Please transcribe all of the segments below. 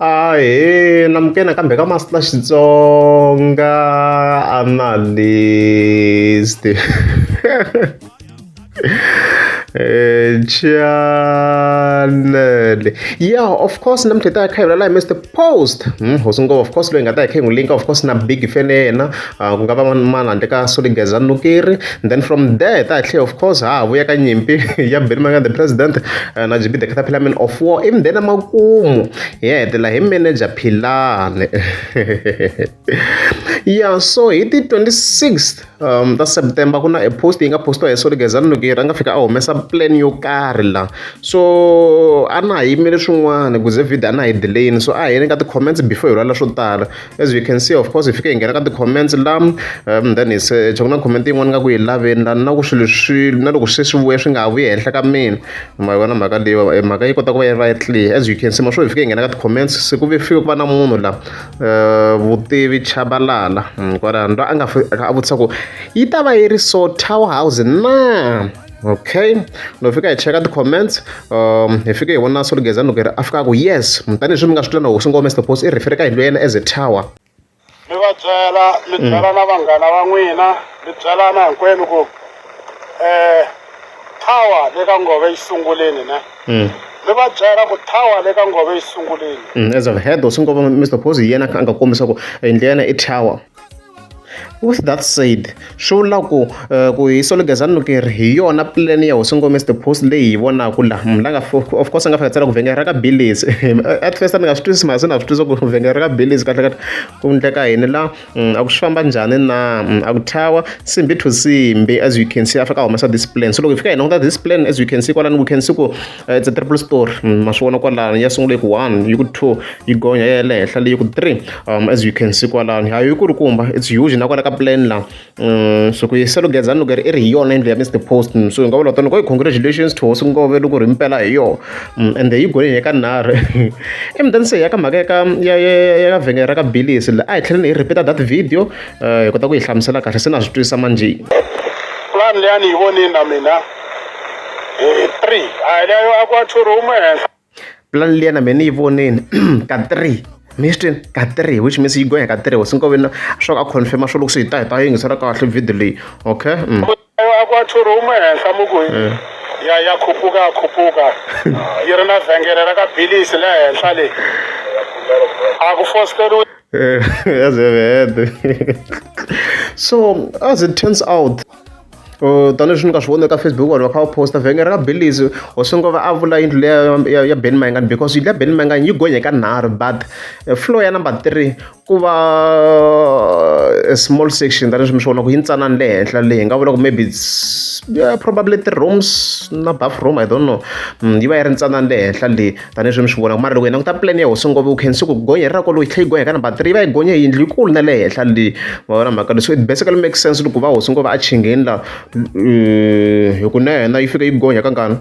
Ahee, namukela nakambe ka Master Xitsonga Analyst channel yeah of course namuntlha hi ta hi kha hi vulavula hi Mister Post hosi ngopfu of course loyi hi nga ta hi kha hi n'wi linka of course na big fan ya yena ku nga va mani handle ka Solly Gezani Nukeri then from there hi ta hi tlhela of course ha ha vuya ka nyimpi ya Benny Mayengani the president na G_B the Caterpillar man of war ivi then makumu hi ya hetelela hi manager Philani ya so hi ti 26 ta September ku na e post yi nga postiwa hi Solly Gezani Nukeri a nga fika a humesa plan yo karhi la so a na ha yimele swin'wana ku ze video a na ha yi delay-ini so a hi yeni ka ti-comments before hi vulavula swo tala as you can see of course hi fike hi nghena ka ti-comments la then hi secha ku na comment yin'wana nga ku yi laveni la na ku swilo swi na loko se swi vuya swi nga ha vuyi henhla ka mina ma yi vona mhaka leyi mhaka yi kota ku va yi va yi clear as you can see ma swo hi fike hi nghena ka ti-comments se ku ve fike ku va na munhu la vutivi chabalala kwalano loyi a nga fika a vutisa ku yi ta va yi ri so tower house na okay loko fika hi cheka ti-comments hi fike hi vona Solly Gezani loko a fika a ku yes tanihileswi mi nga swi twa na hosi ngoma Mister Post i refer ka yindlu ya yena as a tower mi va byela mi byela na vanghana va n'wina mi byelana hinkwenu ku um tower le ka ngove yi sunguleni ne mi va byela ku tower le ka ngove yi sunguleni As I've heard hosi ngoma Mister Post hi yena a nga kombisa ku yindlu ya yena i tower With that said, swi vula ku ku hi Solly Gezani Nukeri hi yona plan ya hosi Ngome Mister Post leyi hi vonaka laha munhu la nga of course a nga fika tsala ku vhengele ra ka Billies at first a ni nga swi twisisi mara se na swi twisisa ku vhengele ra ka Billies kahle kahle ku endleka yini la a ku swi famba njhani na a ku tower simbi to simbi as you can see a fika a humesa this plan so loko hi fika hi languta this plan as you can see kwalano we can see ku it's a triple story ma swi vona kwalano ya sungula yi ku one yi ku two yi gonya ya le henhla leyi ku three as you can see kwalano hayi yi ku ri kumba it's huge na kwala ka plan la so ku yisa Gezani loko i ri hi yona yindlu ya Mister Post so hi nga vula tani ku congratulations to hosi Ngove loko ri mpela hi yona ende yi gonye ka nharhu and then se ya ka mhaka ya ka ya ya ya vhengele ra ka Billies la a hi tlheleni hi repeat that video hi kota ku yi hlamusela kahle se na swi twisisa manjhe plan liya ni yi vonini na mina hi 3 a hi leyo a ku a two room ehenhla plan liya na mina ni yi vonini ka 3 mi swi twini ka 3 which means yi gonya ka 3 hosi Nkoveni swa ku a confirma swo loko se hi ta hi ta yingisela kahle video leyi okay a ku a two room ehenhla mu ku ya ya khupuka khupuka yi ri na vhengele ra ka bilisi le henhla le a ku fosteriwi as I've heard so as it turns out tanihileswi ni nga swi vona eka Facebook vanhu va kha va posta vhengele ra ka Billies hosi Ngove a vula yindlu liya ya ya Benny Mayengani because yindlu ya Benny Mayengani yi gonye ka nharhu but floor ya number 3 ku va a small section tanihileswi mi swi vona ku yi ntsanana le henhla leyi hi nga vula ku maybe it's yeah, probably three rooms na bathroom I don't know yi va yi ri ntsanana le henhla leyi tanihileswi mi swi vonaka mara loko hi languta plan ya hosi Ngove u khensa ku gonya ra kona loko yi tlhela yi gonya ka number 3 yi va yi gonye yindlu yikulu na le henhla leyi ma vona mhaka leyi so it basically makes sense loko va hosi Ngove a chingheni la hi ku na yena yi fika yi gonya kangani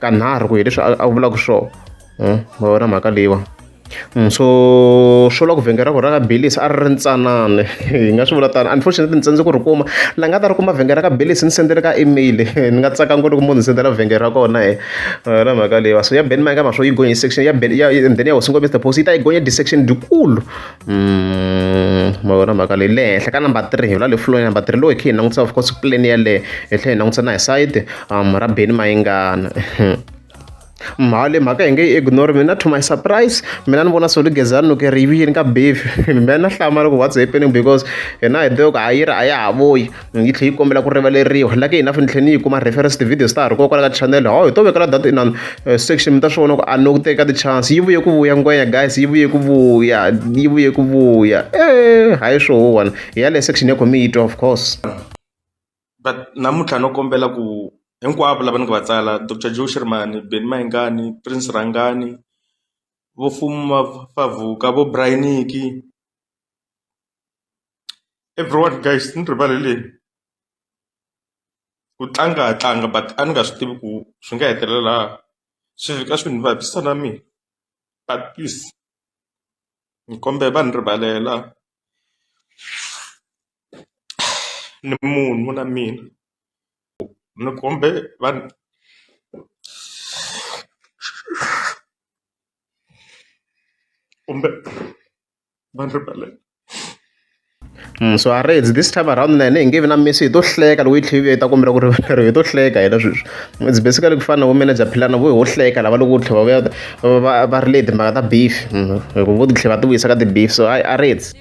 ka nharhu ku hi leswi a vulaka swona ma vona mhaka leyiwa so swo lava ku vhengele ra ku ra ka Billies a ri ri ntsanana hi nga swi vula tano unfortunately ni tsandze ku ri kuma la nga ta ri kuma vhengele ra ka Billies ni sendele ka email ni nga tsaka ngopfu loko munhu ni sendela vhengele ra kona he na mhaka leyiwa so ya Benny Mayengani swo yi gonye section ya ya and then ya hosi Ngove Mister Post yi ta yi gonye di-section dyikulu ma vona mhaka leyi le henhla ka number 3 hi vula le floor ya number 3 loko hi kha hi langutisa of course plan yaleyo hi tlhela hi langutisa na hi side ra Benny Mayengani mhali mhaka hi nge yi ignore mina to my surprise mina ni vona Solly Gezani loko ri yini ka beef mina na hlamala ku what's happening because hina hi tiva ku a yi ri a ya ha vuyi yi tlhela yi kombela ku rivaleriwa la ka hina ni tlhela ni yi kuma reference ti-videos ta ha ri kona kwala ka channel ho hi to vekela that inani section mi ta swi vona ku a no ku teka ti-chance yi vuye ku vuya ngwenya guys yi vuye ku vuya yi vuye ku vuya eh hayi swoho wani hi yaleyo section ya community of course But namuntlha no kombela ku hinkwavo lava ni nga va tsala Doctor Joe Shirimani, Benny Mayengani, Prince Rhangani, vo Fuma Favuka, vo Brian everyone guys ni rivaleleni ku tlanga ha tlanga but a ni nga swi tivi ku swi nga hetelela swi fika swi ni vavisa na mina but please ni kombela va ni rivalela. Ni munhu na mina ni kombe va. Kombela va ni rivalela. So a reds this time around na hina hi nge vi na misi hi to hleka loko yi tlhe yi ta kombela ku rivaleriwa hi to hleka hina sweswi. It's basically ku fana na vo manager Philana vo ho hleka lava loko tlhe va vuya va ri le timhaka ta beef hi ku vo tlhe va ti vuyisa ka ti-beef so a reds.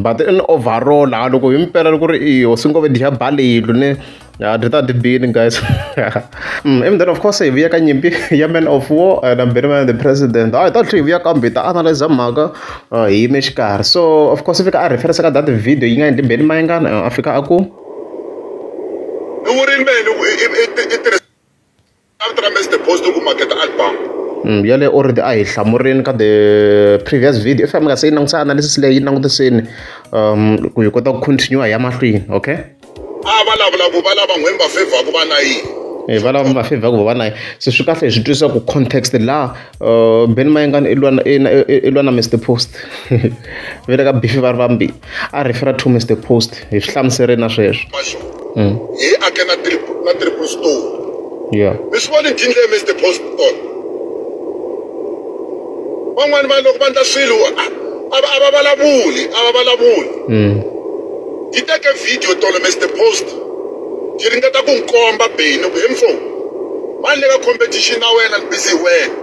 But in overall ha loko hi mpela loko ku ri i hosi ngove dya bale yindlu ne ya dyi ta dyi bini guys. And then of course hi vuya ka nyimpi ya man of war na Benny the president. Hayi ta tlhe hi vuya kambe hi ta analyze mhaka hi yime xikarhi. So of course i fika a reference ka that video yi nga endli Benny Mayengani a fika a ku i vurini Benny ku i tirhisa vito ra Mr Post ku maketa album. Yaleyo already a hi hlamurini ka the previous video if mi nga se yi langutisa analysis leyi yi langutiseni ku hi kota ku continue hi ya mahlweni okay. A vulavula ku va lava n'wini va favor ku va na yini. Va lava va favor ku va na yini. Se swi kahle hi swi twisisa ku context laha Benny Mayengani i lwa na i lwa na Mr Post va le ka beef va ri vambirhi a refer to Mr Post hi swi hlamuserile na sweswo. Hi ake na na triple stone. Yeah. Mi swi voni njhini Mr Post tolo. Van'wani va loko va endla swilo a va vulavuli, a va vulavuli. Yi teke video tolo Mr Post yi ringeta ku n'wi komba Benny ku he mfo mani le ka competition na wena ni busy hi wena.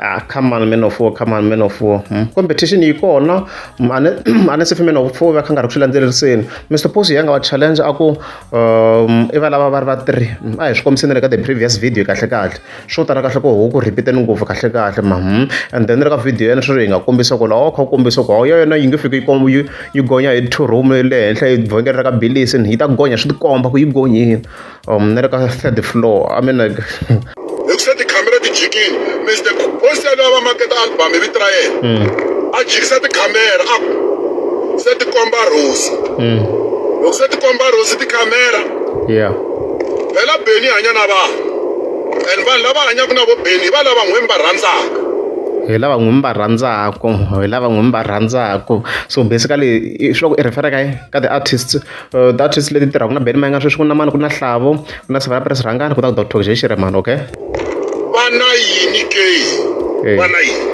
Ah, come on man of war, come on man of war. Competition yi kona a ni se man of war va kha nga ri ku swi landzeleriseni. Mr Post ya nga va challenge a ku i va lava va ri va three. A hi swi kombiseni le ka the previous video kahle kahle. Swo tala kahle ku ho ku repeat-eni ngopfu kahle kahle ma. And then ka video ya sweswo hi nga kombisa ku laha kha ku kombisa ku ya yona yi nge fiki yi yi gonya hi two room le henhla yi vhengele ra ka Billis yi ta gonya swi tikomba ku yi gonyile. Na le ka third floor I mean like hi ku se tikhamera ti jikile Mr Post yaloye va maketa album hi vito ra yena a jikisa tikhamera a ku se ti komba Rose loko se ti komba Rose tikhamera yeah phela Benny hanya na vanhu and vanhu lava hanyaka na vo Benny va lava n'wini va rhandzaka hi lava n'wini va rhandzaka hi lava n'wini va rhandzaka so basically swi loko i refer ka the artists the artists leti tirhaka na Benny Mayengani sweswi ku na mani ku na Hlavo ku na Sivara Press Rhangani ku ta ku Dr J Shirimani okay va na yini ke va na yini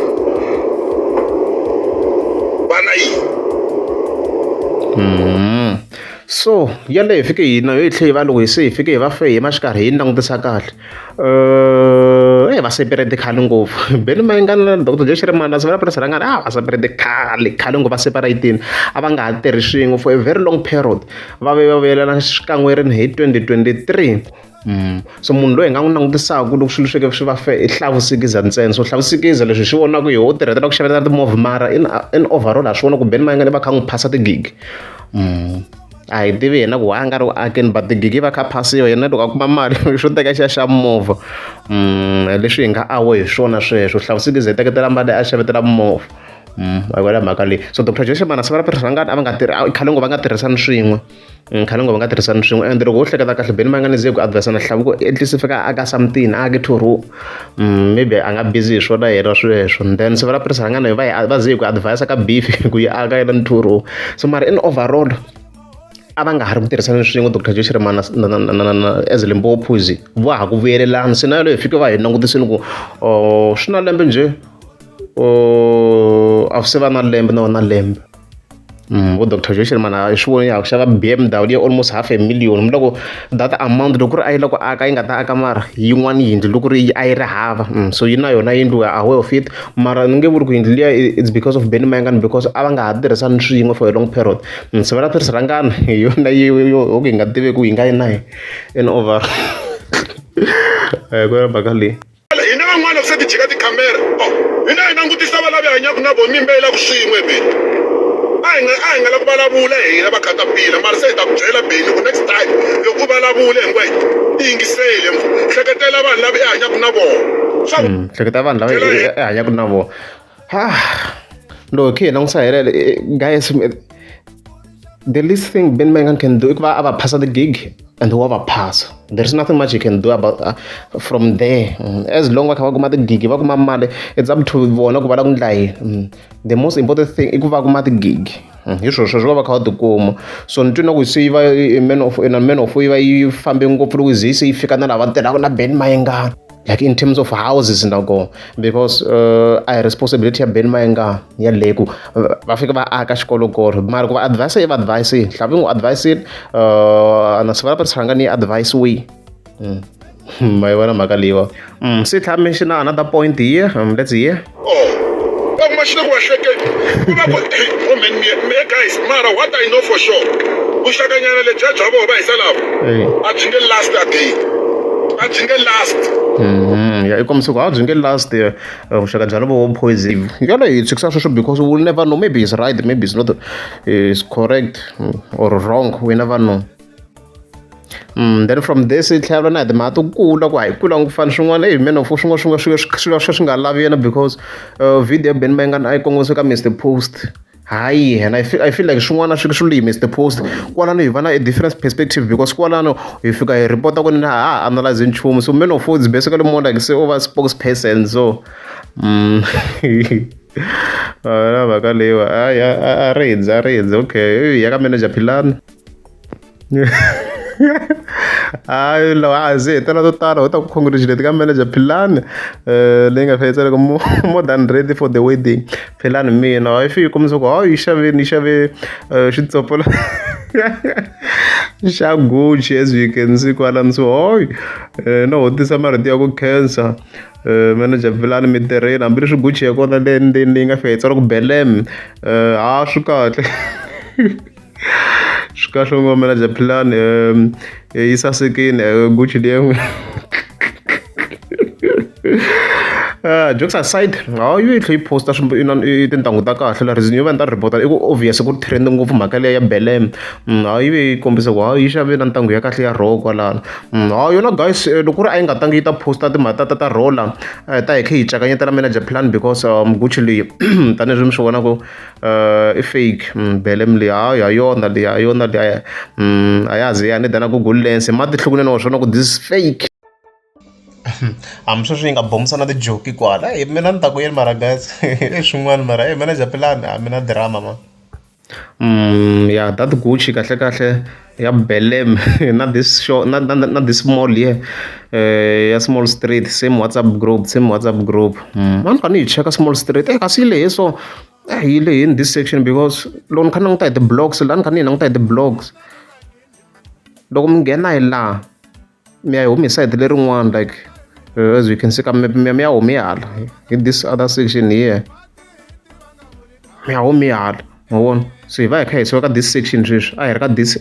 va na yini. So yaleyo hi fike hina hi tlhe hi va loko hi se hi fike hi va fe hi ma xikarhi hi langutisa kahle va separate khale ngopfu Benny Mayengani na Dr J Shirimani na Sivara Press Rhangani a va separate khale khale ngopfu va separate-ini a va nga ha tirhi swin'we for a very long period va ve va vuyelana xikan'we rini hi 2023. So munhu loyi hi nga n'wi langutisaka loko swilo swi swi va fe i Hlavusikiza ntsena so Hlavusikiza leswi hi swi vonaka hi ho tirhetela ku xavetela timovha mara in overall ha swi vona ku Benny Mayengani va kha n'wi phasa tigigi. A hi tivi yena ku a nga ri ku akeni but tigigi va kha phasiwa yena loko a kuma mali xo teka xiya xa movha leswi hi nga awe hi swona sweswo Hlavusikiza hi teketela mali a xavetela movha. A mhaka leyi so Dr J Shirimani na Sivara Press Rhangani a va nga tirhi khale ngo va nga tirhisani swin'we khale ngo va nga tirhisani swin'we and loko ho hleketa kahle Benny Mayengani ze ku advise na Hlavu ku at least fika aka something a ake two room maybe a nga busy hi swona yena sweswo then Sivara Press Rhangani va va ze ku advise ka beef ku yi aka yena two room so mara in overall a va nga ha ri ku tirhisani swin'we Dr J Shirimani na as Limpopo Poison va ha ku vuyelelana se na yaleyo hi fike va hi langutisini ku swi na lembe njhe a swi se va na lembe na na lembe vo Dr J Shirimani a swi voni ya ku xava BMW ya almost half a million mi loko that amount loko ku ri a yi lava ku aka yi nga ta aka mara yin'wana yindlu loko ku ri a yi ri hava so yi na yona yindlu ya aware of it mara ni nge vuli ku yindlu liya it's because of Benny Mayengani because a va nga ha tirhisani swin'we for a long period Sivara Press Rhangani hi yona yo hi nga tiveki ku yi nga yi na in over ku na mhaka leyi. Hina van'wana loko se ti jika tikhamera hina hi langutisa va lava hi hanyaka na vona mimbela ku swin'we Benny a hi nga a hi nga la ku vulavula hina va khatapila mara se hi ta ku byela Benny ku next time loko u vulavula hinkwenu i yingisele hleketela vanhu lava i hanyaka na vona swa hleketa vanhu lava i hanyaka na vona ha loko hi langutisa hi guys the least thing Benny Mayengani can do i ku va a va phasa the gig and wa va phasa there is nothing much you can do about from there as long va kha va kuma tigigi va kuma mali it's up to vona ku va lava ku endla yini the most important thing i ku va kuma tigigi hi swona sweswo va va kha va tikuma so ni twi na ku se yi va man of na man of yi va yi fambe ngopfu loko ze se yi fika na lava tirhaka na Benny Mayengani. Like in terms of houses na kona because a hi responsibility ya Benny Mayengani yaleyo ku va fika va aka xikolo kona mara ku va advise i va advise-ini Hlavi n'wi advise-ini na swi vula Rhangani yi advise wihi ma yi vona mhaka leyiwa se tlhela mention another point here let's hear. Oh, va kuma xi le ku va hlekeni ku va ku oh man me guys mara what I know for sure vuxakanyana lebyiya bya vona va hisa lava a byi nge last a day a byi nge last. Ya i kombisa ku a byi nge last vuxaka bya lovo poison yolo hi tshikisa sweswo because we will never know maybe is right maybe is not is correct or wrong we never know. Then from this yi tlhela na hi timhaka to kula ku a hi kulanga ku fana swin'wana eyi man of swin'wana swin'wana swi swi swi swi nga lavi yena because video ya Benny Mayengani a yi kongomisiwe ka Mister Post hayi yena I feel like swin'wana swi swi le Mister Post kwalano hi va na a different perspective because kwalano hi fika hi report ku ni ha ha analyze nchumu so man of is basically more like se u va spokesperson so na mhaka leyiwa hayi a ri hundzi a ri hundzi okay ya ka manager Philani. Hayi lawa a ze hi tela to tala ho ta ku congratulate ka manager Philani leyi nga fika yi ku more than ready for the wedding Philani mina yi fike yi kombisa ku hayi yi xaveni yi xave xitsopo xa Gucci as you can see kwalano so hayi no hotisa marito ya ku khensa manager Philani mi tirhile hambileswi Gucci ya kona le ndzeni leyi nga fika yi tsariwa ku Belem ha swi kahle swi kahle ngopfu manager Philani yi sasekile Gucci liya jokes aside hayi yi tlhe yi posta tintangu ta kahle la reason yo va ni ta report i ku obvious ku ri trend ngopfu mhaka liya ya Belem hayi yi ve yi kombisa ku hayi yi xave na ntangu ya kahle ya raw kwalano hayi yona guys loko ku ri a yi nga tangi yi ta posta timhaka ta ta raw la ta hi kha hi cakanyetela manager Philani because Gucci leyi tanihileswi mi swi vonaka i fake Belem leyi hayi ha yona leyi ha yona leyi a ya ha ze ya ni na Google Lens matihlo kunene wa swona ku this is fake. Hambi sweswi yi nga bomisa na tijoki kwala eyi mina ni ta ku yini mara guys i swin'wana mara e manager Philani a mi na drama man. Ya that Gucci kahle kahle ya Belem na this show na na na this mall here ya small street same WhatsApp group same WhatsApp group a ni kha ni yi cheka small street e kasi yi lehe so yi lehe in this section because loko ni kha ni languta hi ti-blocks la ni kha ni yi languta hi ti-blocks loko mi nghena hi laha mi ya yi humi hi sayiti lerin'wana like as you can see ka map mi ya humi hala hi this other section here mi ya humi hala ma vona so hi va hi kha hi suka ka this section sweswi a hi ri ka this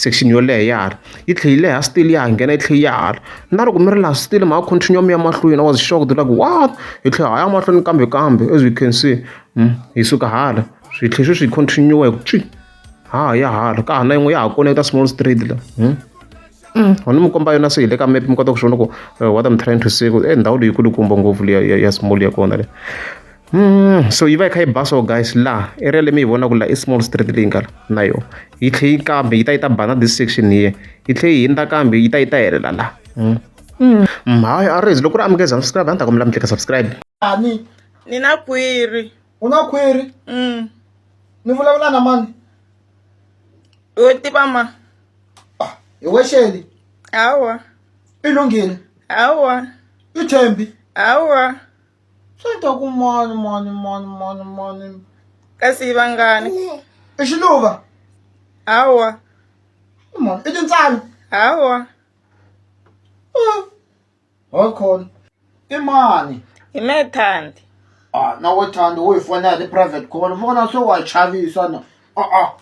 section yo leha ya hala yi tlhela yi leha still ya ha nghena yi tlhela yi ya hala na loko mi ri laha still ma ha continue mi ya mahlweni I was shocked like what hi tlhela ha ya mahlweni kambe kambe as you can see hi suka hala swi tlhela sweswi hi continue hi ku tswi ha ha ya hala ka ha na yin'we ya ha connect small street la ni mi komba yona se hi le ka map mi kota ku swi vona ku what I'm trying to say ku e ndhawu leyi kulukumba ngopfu liya ya small ya kona le. So yi va yi kha yi basa guys laha area leyi mi yi vonaka laha i small street leyi nga la na yona yi tlhe yi kambe yi ta yi ta ba na this section here yi tlhe yi hundza kambe yi ta yi ta helela laha hayi a ri loko ri amukeza subscribe a ni ta kombela mi tlika subscribe. Ani Ni na khwiri. U na khwiri? Mm. Ni vulavula na mani? U tiva ma? Ah, hi wexeli. Hawa. I lunghile. Hawa. I Thembi. Hawa. Swi ta ku mani mani mani mani mani. Kasi i vangani? I xiluva. Hawa. Mani i tintswalo. Hawa. Ho khona. I mani? Hi me Thandi. Ah, na we Thandi wo hi fonela hi private call. Vona se wa chavisa na. Ah ah.